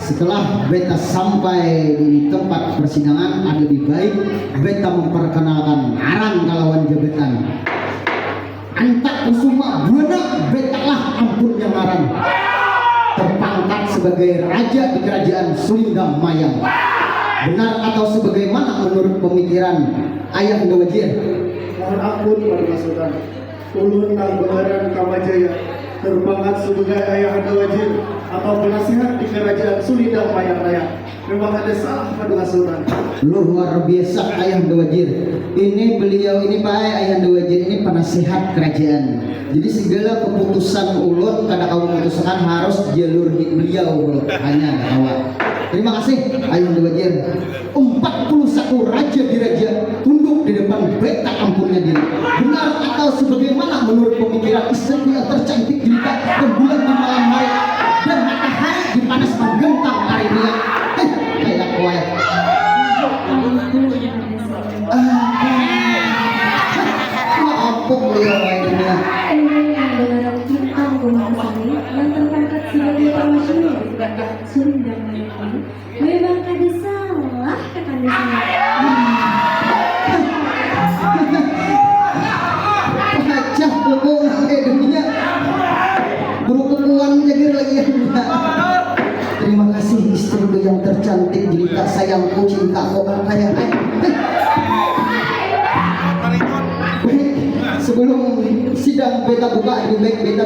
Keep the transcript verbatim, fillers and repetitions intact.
Setelah beta sampai di tempat persidangan, ada lebih baik beta memperkenalkan ngaran kalawan jabatan. Antak Kusuma Buana, beta lah ampunnya ngaran. Terpangkat sebagai raja di kerajaan Sulindang Mayang. Benar atau sebagaimana menurut pemikiran Ayahanda Wajir? Mohon ampun, Paduka Sultan. Ulun nang bangaran Kamajaya, terpangkat sebagai ayahanda wajir atau penasihat di kerajaan Sulindang Mayang Raya. Memang ada salah, Paduka Sultan. Luar biasa, Ayahanda Wajir. Ini beliau ini, Pak, Ayahanda Wajir ini penasihat kerajaan. Jadi segala keputusan ulun kada kawa memutuskan harus jalur di beliau ulun. Hanya ada kawa. Terima kasih, Ayahanda Wajir. Empat puluh satu raja diraja tunduk di depan beta ampunnya diri. Benar atau sebagaimana menurut pemikiran istriku yang tercantik jelita rembulan di malam hari dan matahari di panas menggentang hari dia? Eh, kayak kue. Apa? Apa beliau lainnya? Ini yang dengan bintang rumah seni yang terpangkat sebagai permasyhur di kerajaan Sunda Mayang ini memang kada salah, kada salah. Pacah kuku nang kayak dunia. Buru kukuan jagar lagi ya. Terima kasih istriku yang tercantik, jelita sayangku, cintaku, apa ya? Eh, eh. Baik, sebelum sidang beta buka, lebih baik beta